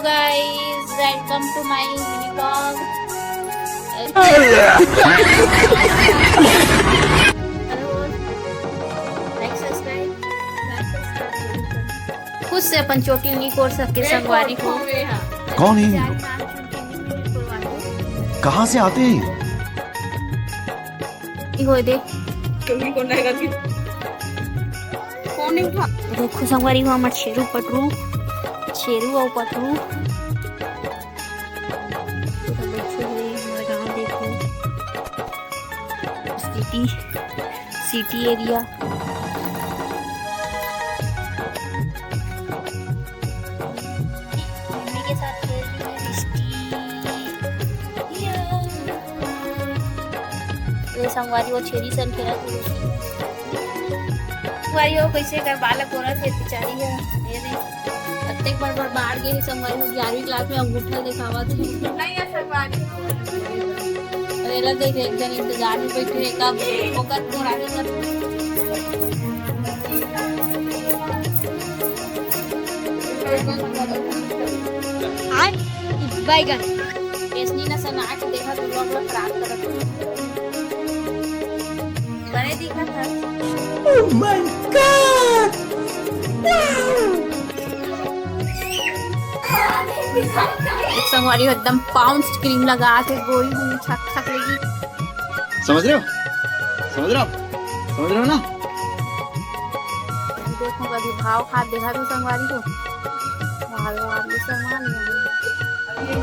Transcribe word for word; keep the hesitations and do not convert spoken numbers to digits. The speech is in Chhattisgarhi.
Guys, welcome to my mini vlog. Like, subscribe। खुद से अपन चोटी नहीं कोर सके संगवारी हो। कौन है ये? कहाँ से आते हैं? ई होय दे। देखो संगवारी हो, हमर छेरू पटरू, छेरू अउ पटरू। पूरा बइठे हुए हमर गाँव देखो। City, city area। मम्मी के साथ खेल रही है मिष्टी। ये संगवारी वो छेरी सन खेलत हे। संगवारी हो, कैसे कर बालक औरत है बेचारी है। ये देख, अतेक बड़ बड़ बाढ़ गे हे संगवारी हो, ग्यारहवीं class में अंगूठा दिखावत हे। नहीं है संगवारी। अरे ला देख, एक जन इंतजार में बैठे हे, कब ओकर तोरा के कर। आय, बैगन। रेशमी ना सना के देखा तो लोग खराब करत हे। बने दिखत हे। Oh my God! Wow! एक संगवारी हो एकदम पाउंड क्रीम लगा के गोरी हुई छक छक लगी। समझ रहे हो? समझ रहे हो? समझ रहे हो ना? देखो कभी भाव खात देखा तू संगवारी हो। भाव भाव ये सामान नहीं है।